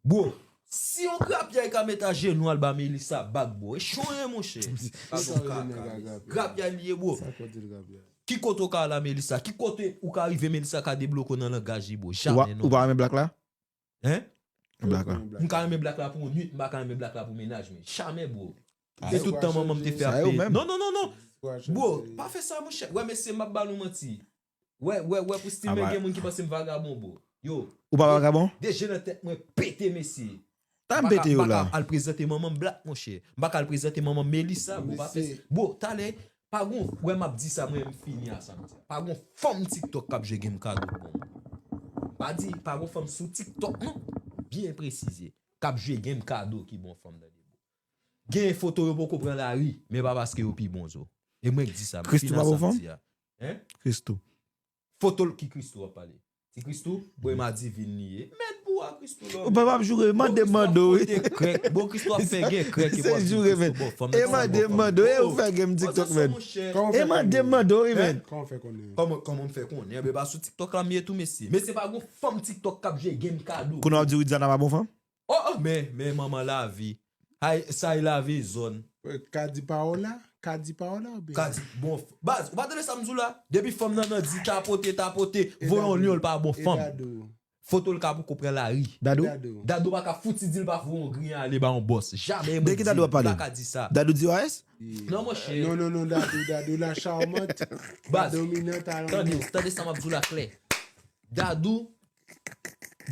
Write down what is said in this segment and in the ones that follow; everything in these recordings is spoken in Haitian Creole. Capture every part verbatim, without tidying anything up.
Bro, si yon grapyay ka met ajenou al ba Melissa bag, bro, e chonyen, monchè. Pardon, ka, ka, grapyay li ye, bro. Ki kote w ka al a Melissa? Ki kote ou ka rive Melissa ka debloke w nan langaj li, bro? Jamè, non. Ou pa renmen black la? Hein? Black la. M ka renmen black la pou yon nuit, m pa ka renmen black la pou mennaj mwen. Jamè, bro. E tout tan manman m te fè ap peye. Non, non, non, non. Bro, pa fè sa, monchè. Wè, mesye, m ap ba nou manti. Wè, wè, wè, pou stil mwen, gen moun ki panse m vagabon, bro. Yo. Ou pa vagabon? De je nan tèt mwen pete, mesye. Tan m pete yo la. M pa ka al prezante manman m black, monchè. M pa ka al prezante manman m Melissa, bro. Pa fè, bro, talè, pa gon, wè, m ap di sa, mwen, m fini a sa m di a. Pa gon fanm TikTok k ap jwe game kado k bon. M pa di, pa gon fanm sou TikTok, non. Byen presize. K ap jwe game kado ki bon fanm nan de, bro. Gen foto yo poko pran lari, men pa paske yo pi bon zo. E mwen k di sa, m fini a sa m di a. Hein? Christoo. Foto l ki Christoo w ap pale? Ti Christoo? Bon, e madivin li ye. Mèd pou a Christoo love. Ou pa p ap joure, mande m mande w, wi. Bon, Christoo ap fè gen krèk. Se joure, men. E mande m mande w, e ou fè game TikTok, men. E mande m mande w, wi, men. Kòman w fè konnen? Kòman, kòman m fè konnen? Enben, pa sou TikTok la m ye tou, mesye. Mesye, pa gon fanm TikTok k ap jwe game kado. Kounye a w ap di Widiana pa bon fanm? Oh, oh, men, men manman lavi. Ay, sa e lavi zòn. Ka di paola, ka di paola oubyen? Ka di, bon, baz, ou pa tande sa m di w la? Depi fanm nan nan di tapote, tapote, voye yon lyon, l pa bon fanm. Foto l ka poko pran lari. Dadou? Dadou pa ka fouti di l pa voye yon griyen ale ba yon bòs. Jamè, mwen di, m pa ka di sa. Dadou di O A S? Non, monchè. Non, non, non, Dadou, Dadou la charmante. Baz, dominante à l'envers. Tande, tande sa m ap di w la klè. Dadou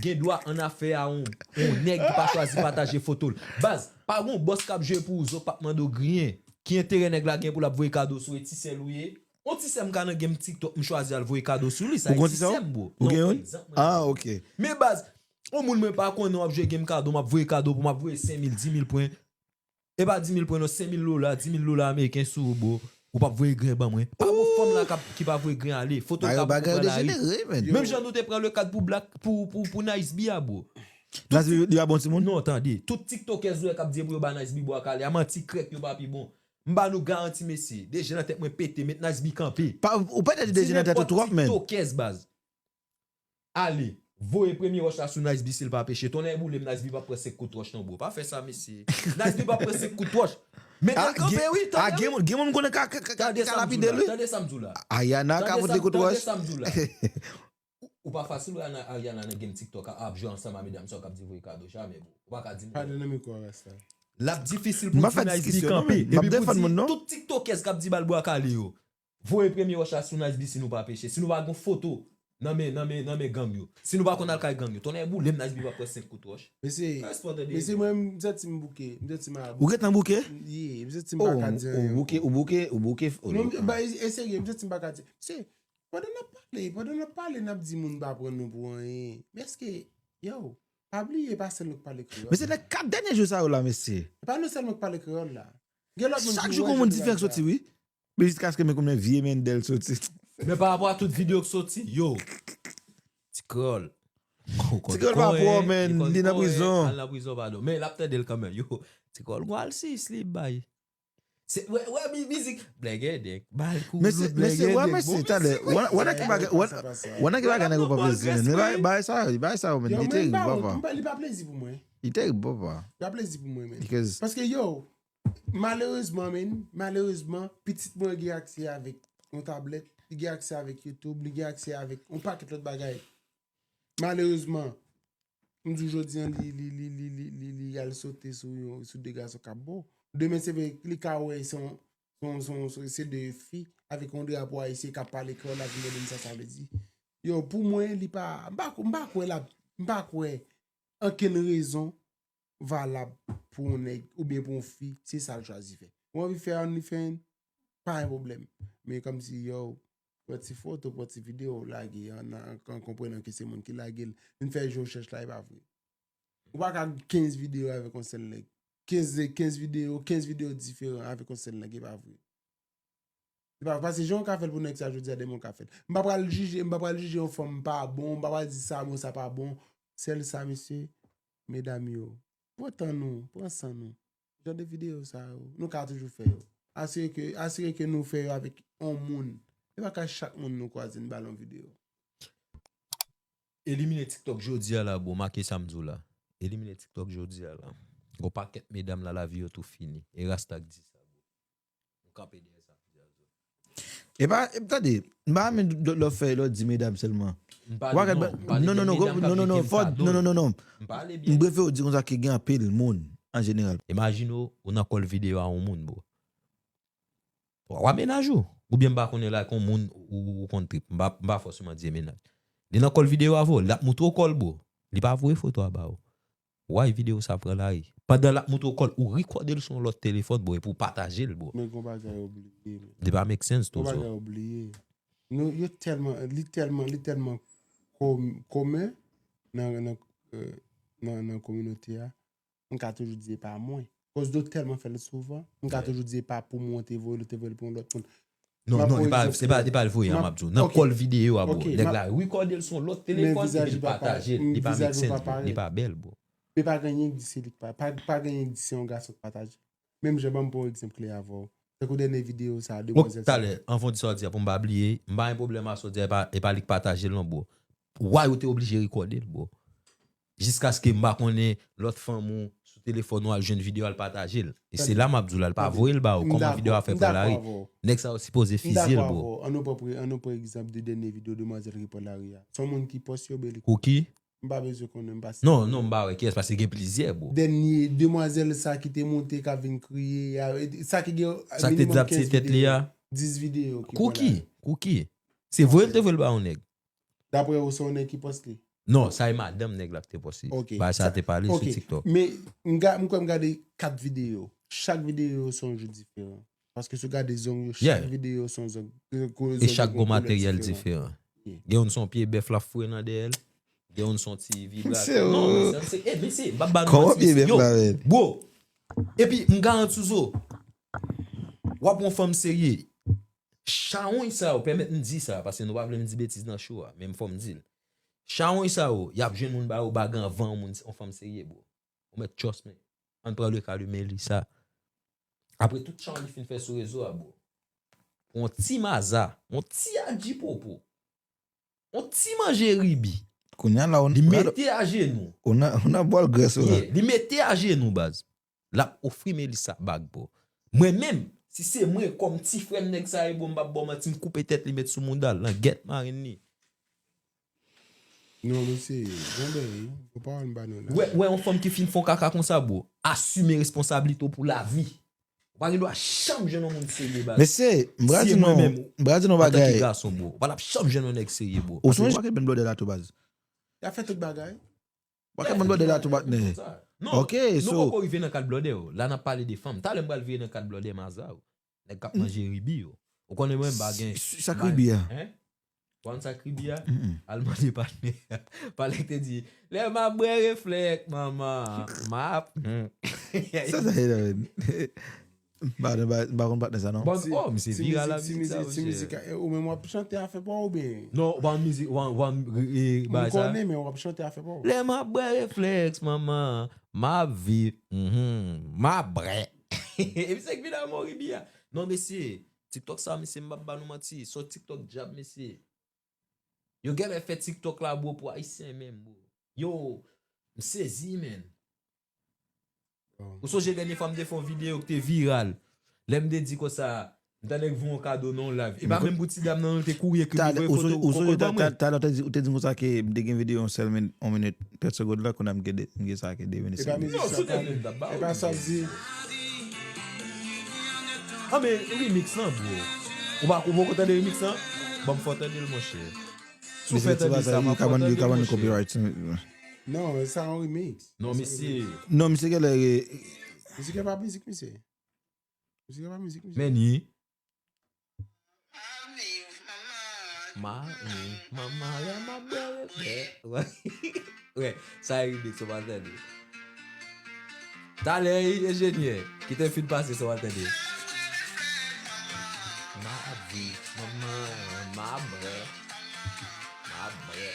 gen dwa annafè a yon, yon nèg ki pa chwazi pataje foto l. Baz, pa gon bòs k ap jwe pou ou, zo p ap mande w griyen. Ki enterè nèg la gen pou l ap voye kado sou e ti sè l ou ye? Yon ti sè m ka nan game TikTok, m chwazi al voye kado sou li, sa e ti sè m, bro. Ou gen youn? Ah, ok. Men baz, yon moun mwen pa konnen w ap jwe game kado, m ap voye kado pou m ap voye senk mil, di mil pwen. E pa di mil pwen non, senk mil dola, di mil dola ameriken sou ou, bro. Ou p ap voye griyen ban mwen. Pa gon fanm la k ap, ki pa voye griyen ale. Foto l ka poko pran lari. Menm jan nou te pran le kad pou Black, pou, pou, pou Nice B a, bro. Nice B, li pa bon timoun? Non, tande. Tout tiktokèz ou wè k ap di pou yo ba Nice B bwa kale a, manti, krèk, yo pa pi bon. M ba nou garanti, mesye. De je nan tèt mwen pete, met Nice B kanpe. Ou pa tande de je nan tèt ou twòp, menn. Tiktokèz, baz. Ale, voye premye wòch la sou Nice B si l pa peche. Tonnè boule m, Nice B p ap pran senk kout wòch non, bro. Pa fè sa, mesye. Nice B p ap pran senk kout wòch. Met l kanpe, wi, tande, wi. Gen moun, gen moun m konnen ka, ka, ka, ka lapide l, wi. Tande sa m di w la. Ayana ka pote kout wòch. Tande sa m di w la. Ou, ou pa fasil wè Ana-, Ariana nan game TikTok a, ap jwe ansanm a medam sa w k ap di voye kado. Jamè, bro. Ou pa ka di m. Pale nan mikwo a, Rasta. L ap difisil pou di Nice B kanpe. Epi pou di tout tiktokèz k ap di ba l bwa kale yo. Voye premye wòch la sou Nice B si nou pa peche. Si nou pa gon foto nan men, nan men, nan men gang yo. Si nou pa konn al kay gang yo. Tonnè boule m, Nice B p ap pran senk kout wòch. Mesye, mesye, mwen, m santi m bouke. M santi m a bout. Ou gentan bouke? Ye, m santi m pa ka di anyen. Ou bouke, ou bouke, ou bouke. Non, ba, e, e serye, m santi m pa ka di. Mesye, pandan n ap pale, pandan n ap pale, n ap di moun pa pran nou pou anyen. Men èske, yo, pa bliye, pa sèl nou k pale kreyòl. Mesye, nan kat dènye jou sa yo la, mesye. E pa nou sèl nou k pale kreyòl la. Gen lòt moun ki. Chak jou gon moun diferan k soti, wi. Men jiskaske men koumen vye Mendel soti. Men pa rapò a tout videyo k soti, yo. Ti kreyòl. Ti kreyòl pa pwòp, menn. Li nan prizon. Al nan prizon, padon. Men l ap tande l kanmenm, yo. Ti kreyòl gon alsiyis li bay. Se, wè, wè, mi-, mizik. Blègèdèk. Bal koulout, blègèdèk. Mesye, wè, mesye, tande. Wè, wè nan ki bagay, wè, wè nan ki bagay nèg yo pa plezi, menn. Men bagay, bagay sa yo, bagay sa yo, menn. Li terib, papa. Li pa plezi pou mwen. Li terib, papa. Li pa plezi pou mwen, menn. Paske, yo, Malerezman, menn, malerezman, pitit mwen gen aksè avèk yon tablèt, li gen aksè avèk YouTube, li gen aksè avèk yon pakèt lòt bagay. Malerezman, m di w jodi a, li, li, li al sote sou yon, sou de gason k ap bo. Demen, se vre, li ka wè se yon, se yon, se yon, se de fi avèk yon drapo ayisyen k ap pale kreyòl la, vin mande m sa sa vle di. Yo, pou mwen, li pa, m pa, m pa kwè la, m pa kwè ankenn rezon valab pou yon nèg oubyen pou yon fi, se sa l chwazi fè. Ou anvi fè OnlyFans, pa gen pwoblèm. Men kòmsi, yo, pran ti foto, pran ti videyo, lage an, an, an konprenan ke se moun ki lage l. Vin fè je w chèch la, e pa vre. Ou pa ka kenz videyo avèk yon sèl nèg. Kenz, kenz videyo, kenz videyo diferan avèk yon sèl nèg, e pa vre. Se pa, paske jan w ka fè l pou nèg sa, jodi a demen w ka fè l. M pa pral jije, m pa pral jije yon fanm pa bon, m pa pral di sa bon, sa pa bon. Sèl sa, mesye, medam yo, pran tan nou, pran san nou. Jan de videyo sa yo, nou ka toujou fè yo. Asire ke, asire ke nou fè yo avèk yon moun. E pa ka chak moun nou kwaze n ba l yon videyo. Elimine TikTok jodi a la, bro, make sa m di w la. elimine TikTok jodi a la. Gon pakèt medam la, lavi yo tou fini. E Rasta k di sa, bro. M kanpe dèyè sa. Epa, e, tande, m pa renmen lè w fè lè w di medam sèlman. M pale, non, m pale de medam k ap jete m kado. Non, non, non, non. M pale byen. M prefere w di konsa ke gen anpil moun an jeneral. Imajine w, ou nan call videyo a yon moun, bro. W a mennaj ou. Oubyen m pa konnen la, kon moun ou, ou konn trip. M pa, m pa fòseman di e mennaj. Li nan call videyo avè w, l ap moutre w call, bro. Li pa voye foto a ba ou. Why videyo sa pran lari? Pandan l ap moutre w call, ou rekòde l sou yon lòt telefòn, bro, epi w pataje l, bro. Men gon bagay ou bliye, men. Li pa make sense, tou. Gon bagay ou bliye. Nou, yo tèlman, li tèlman, li tèlman kom-, komen nan, nan, euh, nan, nan kominote a. M ka toujou di e pa mwen. Koz yo tèlman fè l souvan, m ka toujou di e pa pou mwen te voye l, ou te voye l pou yon lòt moun. Non, non, li pa, se pa, li pa voye a, m ap di w. Nan call videyo a, bro. Nèg la rekòde l sou yon lòt telefòn, epi l pataje l. Li pa make sense, bro. Li pa bèl, bro. Men pa gen anyen k di se li k pa, pa, pa gen anyen k di se yon gason k pataje. Menm jan ban m pran yon egzanp klè avè w. Tankou dènye videyo sa a, demwazèl sa. Talè, anvan w di sa w di a, pou m pa bliye, m pa gen pwoblèm a sa w di a, e pa, e pa li k pataje l non, bro. Why ou te oblije rekòde l, bro? Jiskaske m pa konnen lòt fanm ou sou telefòn ou al jwenn videyo al pataje l. E se la m ap di w la, l pa voye l ba ou. Kòman videyo a fè pran lari? Nèg sa yo sipoze fizye l, bro. An nou pran pre-, an nou pran egzanp de dènye videyo demwazèl ki pran lari a. Se yon moun ki pòs yo, beli. Pou ki? M pa bezwen konnen, m pa si. Non, non, m pa wè kiyès, paske gen plizyè, bro. Dènye, demwazèl sa ki te monte, k ap vin kriye, a, e, sa ki gen, sa ki te minimòm kenz videyo, dis videyo ki pran lari. Kou ki? Kou ki? Se voye l te voye l ba yon nèg. Daprè ou, se yon nèg ki pòs li? Non, sa e madanm nèg la ki te pòs li. Ok. Bagay sa te pale sou TikTok. Men, m ga-, m kwè m gade kat videyo. Chak videyo se yon jou diferan. Paske si w gade zong yo, chak videyo se yon zong. E chak gwo materyèl diferan. Gen youn se yon pye bèf l ap foure nan dèyè l. Gen youn se yon ti vibratè. Non, men se, e, men se, m p ap ba nou manti, mesye. Yo, bro. Epi, m garanti w, w ap yon fanm serye. Chawony sa yo, pèmèt m di sa, paske nou pa vle m di betiz nan show a, men fò m di l. Chawony sa yo, y ap jwenn moun ba yo bagan anvan yon moun, yon fanm serye, bro. Ou mèt trust me. Ann pran le ka de Melissa. Apre tout chan li fin fè sou rezo a, bro. Pou yon ti maza, yon ti aji popo, yon ti manje ribi. Kounye a la, ou, li mete ajenou. Ou nan, ou nan bòl grès ou la. Yeah, li mete ajenou, baz. L ap ofri Melissa bag, bro. Mwen menm, si se mwen kòm ti frè m nèg sa ye, bro, m p ap ba w manti, m koupe tèt li met sou mouda l, nan gèt marenn li. Non, mesye, gon bagay, wi. Gon pawòl m ba nou la. Wè, wè, yon fanm ki fin fè yon kaka konsa, bro. Asime responsablite w pou lavi. Ou pa gen dwa janm jwenn yon moun serye, baz. Mesye, m pral di nou, m pral di nou bagay. Antanke gason, bro. Ou pa t ap janm jwenn yon nèg serye, bro. Ou sonje w pa ka ban blòdè la tou, baz. Y ap fè tout bagay. Ou pa ka ban blòdè la tou, patnè. Non, ok, nou poko rive nan kad blòdè yo. La n ap pale de fanm. Talè m pral vire nan kad blòdè maza yo. Nèg k ap manje ribi yo. Ou konnen mwen m pa gen. Sa k ribi a? Hein? Ou konn sa k ribi a? Al mande patnè. Pale k te di, lè m ap bwè reflèks, manman, m ap. Sa sa ye la, menn? M pa, m pa, m pa konn patnè sa, non. Bon, oh, misye viral ak mizik sa, monchè. Ou menm w ap chante afè pa w oubyen? Non, w pa mizik, w pa, w pa, e, e, bagay sa. M konnen, men w ap chante afè pa w. Lè m ap bwè reflèks, manman, m ap viv, mhm, m ap bwè. E misye k vin ak mò ribi a. Non, mesye, TikTok sa, mesye, m p ap ba nou manti. Se yon TikTok djab, mesye. Yo genlè fè TikTok la, bro, pou Ayisyen menm, bro. Yo, m sezi, menn. Ou sonje dènye fwa m te fè yon videyo ki te viral? Lè m te di konsa, m ta nèk voye yon kado nan yon live. E pa menm pou ti dam nan, nou te kouri ekri pou voye foto kòkòt ban mwen. Talè, ou te di, ou te di m konsa ke m te gen videyo yon sèl min-, yon minit, trant segond la, kounye a m gen de, m gen sa ke de minit, senk minit. Non, sou tèt li m t ap ba ou. E pa sa l di. Ah, men remix lan, bro. Ou pa, ou poko tande remix lan? Ban m fè w tande l, monchè. Si w fè tande sa, m ap fè w tande l, monchè. Copyright. Non, sa yon remix. Non, mesye. Non, misye genlè re- Misye gen pa mizik, misye. Misye gen pa mizik, misye. Men ni. Ma, ni, manman, lè m ap bwè reflèks. Wè, sa e remix, ou pa tande. Talè, enjenyè, kite m fin pase, sa w a tande. Ma vi, manman, ma brè. Ma brè.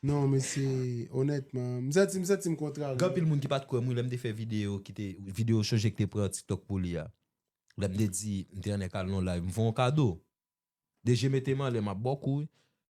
Non, mesye, onètman, m santi, m santi m kontrarye. Gen anpil moun ki pa t kwè m, wi, lè m te fè videyo, ki te, videyo chonje ki te pran TikTok pou li a. Lè m te di, m te annik al nan live, m fè yon kado. D J mete m anlè, m ap ba w kou, wi.